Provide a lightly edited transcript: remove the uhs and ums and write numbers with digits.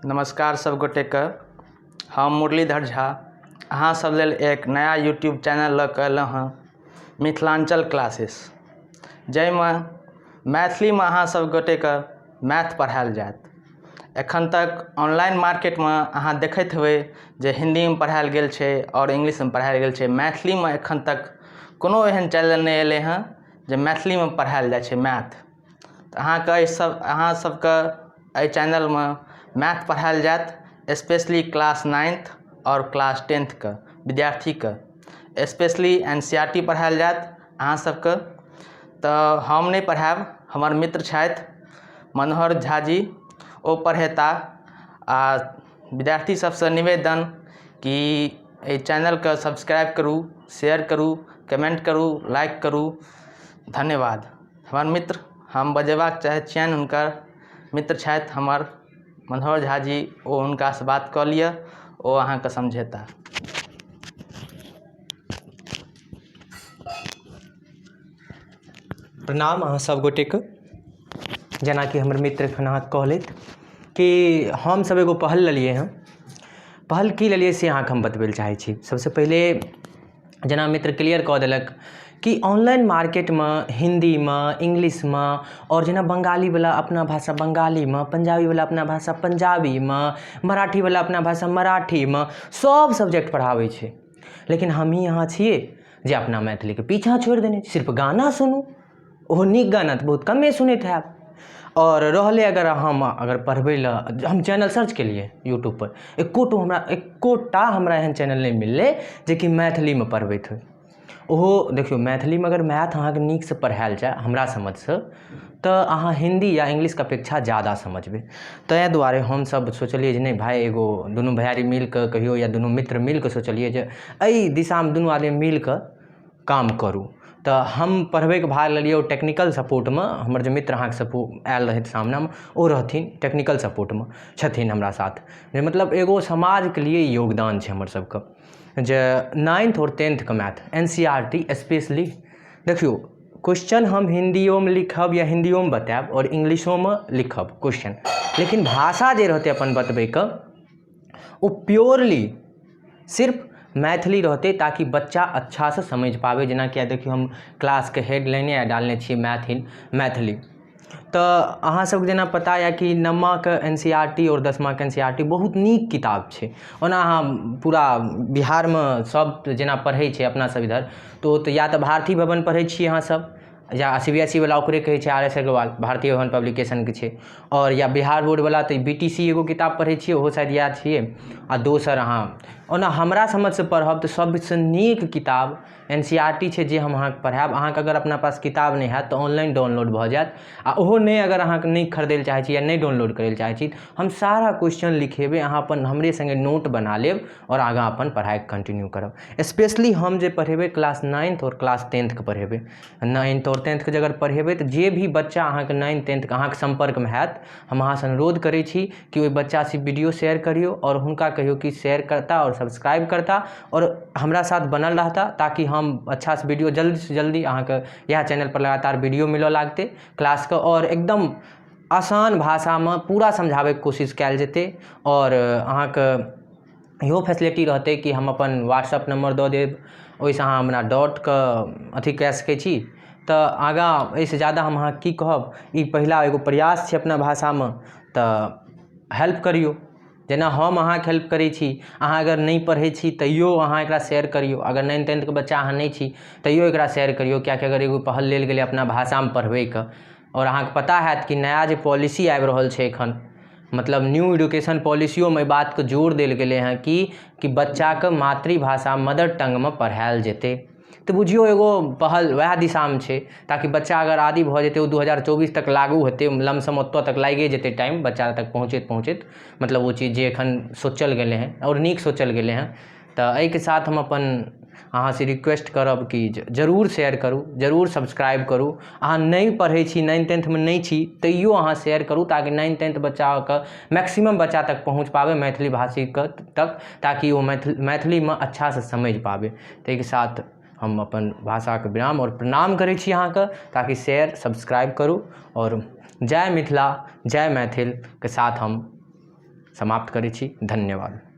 नमस्कार सब गोटेके, हम मुरलीधर झा अहाँ सब लेल एक नया यूट्यूब चैनल लऽ कऽ अयलहुँ हँ, मिथिलाञ्चल क्लासेस, जाहिमे मैथिलीमे अहाँ सब गोटेके मैथ पढ़ायल जायत। एखन तक ऑनलाइन मार्केटमे अहाँ देखैत हेबै जे हिन्दीमे पढ़ायल गेल छै आओर इंग्लिशमे पढ़ायल गेल छै। मैथिलीमे एखन तक कोनो एहन चैनल नहि एलै हँ जे मैथिलीमे पढ़ायल जाइ छै मैथ। तऽ अहाँके एहि सब अहाँ सबके एहि चैनलमे मैथ पढ़ायल जायत, स्पेशली क्लास नाइन्थ आओर क्लास टेंथके विद्यार्थीके specially N C R T पढ़ायल जायत अहाँ सबके। तऽ हम नहि पढ़ायब, हमर मित्र छथि मनोहर झा जी, ओ पढ़ेता। आ विद्यार्थी सबसँ निवेदन कि एहि चैनलके सब्सक्राइब करू, शेयर करू, कमेंट करू, लाइक करू। धन्यवाद। हमर मित्र हम बजेबाक चाहै छियनि, हुनकर मित्र छथि हमर मनोहर झा जी, ओ हुनकासँ बात कऽ लिअ, ओ अहाँके समझेता। प्रणाम अहाँ सब गोटेके। जेनाकि हमर मित्र एखन अहाँके कहलथि कि हमसब एगो पहल लेलियै हँ। पहल की लेलियै से अहाँके हम बतबै लए चाहै छी। सबसँ पहिले जेना मित्र क्लियर कऽ देलक कि ऑनलाइन मार्केटमे हिन्दीमे इंग्लिशमे आओर जेना बंगालीवला अपना भाषा बंगालीमे, पंजाबीवला अपना भाषा पंजाबीमे, मराठीवला अपना भाषा मराठीमे सब सब्जेक्ट पढ़ाबै छै। लेकिन हमही अहाँ छियै जे अपना मैथिलीके पीछाँ छोड़ि देने छी। सिर्फ गाना सुनू, ओहो नीक गाना तऽ बहुत कमे सुनैत हैब। आओर रहलै अगर हम अगर पढ़बै लए हम चैनल सर्च केलियै यूट्यूबपर, एकोटा हमरा एहन चैनल नहि मिललै जेकि मैथिलीमे पढ़बैत होइ। ओहो देखियौ, मैथिलीमे अगर मैथ अहाँके नीकसँ पढ़ायल जाय हमरा समझसँ तऽ अहाँ हिन्दी या इंग्लिशके अपेक्षा जादा समझबै। ताहि दुआरे हमसब सोचलियै जे नहि भाय, एगो दुनू भैयारी मिलकऽ कहियौ या दुनू मित्र मिलकऽ सोचलियै जे एहि दिशामे दुनू आदमी मिलकऽ काम करू। तऽ हम पढ़बैके भार लेलियै, ओ टेक्निकल सपोर्टमे हमर जे मित्र अहाँके सपो आयल रहथि सामनेमे, ओ रहथिन टेक्निकल सपोर्टमे छथिन हमरा साथ। जे मतलब एगो समाजके लिए योगदान छै हमर सबके जे नाइन्थ आओर टेंथके math N C R T specially. देखियौ, क्वेश्चन हम हिन्दियोमे लिखब या हिन्दियोमे बतायब आओर इंग्लिशोमे लिखब क्वेश्चन, लेकिन भाषा जे रहतै अपन बतबैके ओ प्योरली सिर्फ मैथिली रहतै, ताकि बच्चा अच्छासँ समझि पाबै। जेनाकि आइ देखियौ, हम क्लासके हेडलाइने आइ डालने छियै मैथ इन मैथिली। तऽ अहाँ सबके जेना पता यऽ कि नवमाके एन सी आर टी आओर दसमाके एन सी आर टी बहुत नीक किताब छै। ओना अहाँ पूरा बिहारमे सब जेना पढ़ै छै अपना सब इधर तऽ ओ तऽ या तऽ भारती भवन पढ़ै छियै अहाँ सब, या सी बी एस ई वला ओकरे कहै छै आर एस अग्रवाल, भारतीय भवन पब्लिकेशनके छै, आओर या बिहार बोर्डवला तऽ बी टी सी एगो किताब पढ़ै छियै, ओहो शायद इएह छियै। आओर दोसर अहाँ ओना हमरा समझसँ पढ़ब तऽ सबसँ नीक किताब एन सी आर टी छै जे हम अहाँके पढ़ायब। अहाँके अगर अपना पास किताब नहि हैत तऽ ऑनलाइन डाउनलोड भऽ जायत, आओर ओहो नहि अगर अहाँके नहि खरीदै लए चाहै छी या नहि डाउनलोड करै लए चाहै छी, हम सारा क्वेश्चन लिखेबै, अहाँ अपन हमरे सङ्गे नोट बना लेब आओर आगाँ अपन पढ़ाइ कन्टिन्यू करब। स्पेशली हम जे पढ़ेबै क्लास नाइन्थ आओर क्लास टेंथके पढ़ेबै। नाइन्थ आओर टेंथके जे अगर पढ़ेबै तऽ जे भी बच्चा अहाँके नाइन्थ टेंथके अहाँके सम्पर्कमे हैत, हम अहाँसँ अनुरोध करै छी कि ओहि बच्चासँ वीडियो शेयर करियौ आओर हुनका कहियौ कि शेयर करता आओर सब्सक्राइब करता आओर हमरा साथ बनल रहता, ताकि हम अच्छासँ वीडियो जल्दीसँ जल्दी अहाँके इएह चैनलपर लगातार वीडियो मिलऽ लागतै क्लासके, आओर एकदम आसान भाषामे पूरा समझाबैके कोशिश कयल जेतै। आओर अहाँके इहो फैसिलिटी रहतै कि हम अपन व्हाट्सअप नम्बर दऽ देब, ओहिसँ अहाँ हमरा डाउटके अथी कए सकै छी। तऽ आगाँ एहिसँ ज्यादा हम अहाँके की कहब, ई पहिला एगो प्रयास छै अपना भाषामे, तऽ हेल्प करियौ जेना हम अहाँके हेल्प करै छी। अहाँ अगर नहि पढ़ै छी तैओ अहाँ एकरा शेयर करियौ, अगर नाइन टेंथके बच्चा अहाँ नहि छी तैओ एकरा शेयर करियौ, किएकि अगर एगो पहल लेल गेलै अपना भाषामे पढ़बैके, आओर अहाँके पता हैत कि नया जे पॉलिसी आबि रहल छै एखन, मतलब न्यू एडुकेशन पॉलिसियोमे एहि बातके जोर देल गेलै हँ कि बच्चाके मातृभाषा मदर टंगमे पढ़ायल जेतै। तऽ बुझियौ एगो पहल वएह दिशामे छै, ताकि बच्चा अगर आदी भऽ जेतै, ओ 2024 तक लागू हेतै, लमसम ओतऽ तक लागिए जेतै टाइम बच्चा तक पहुँचैत पहुँचैत, मतलब ओ चीज जे एखन सोचल गेलै हँ आओर नीक सोचल गेलै हँ। तऽ एहिके साथ हम अपन अहाँसँ रिक्वेस्ट करब कि जरूर शेयर करू, जरूर सब्सक्राइब करू। अहाँ नहि पढ़ै छी, नाइन टेंथमे नहि छी, तैओ अहाँ शेयर करू, ताकि नाइन टेंथ बच्चाके मैक्सिमम बच्चा तक पहुँच पाबै, मैथिली भाषीके तक, ताकि ओ मैथिलीमे अच्छासँ समझि पाबै। ताहिके साथ हम अपन भाषाके विराम आओर प्रणाम करै छी अहाँके, ताकि शेयर सब्सक्राइब करू आओर जय मिथिला जय मैथिलके साथ हम समाप्त करै छी। धन्यवाद।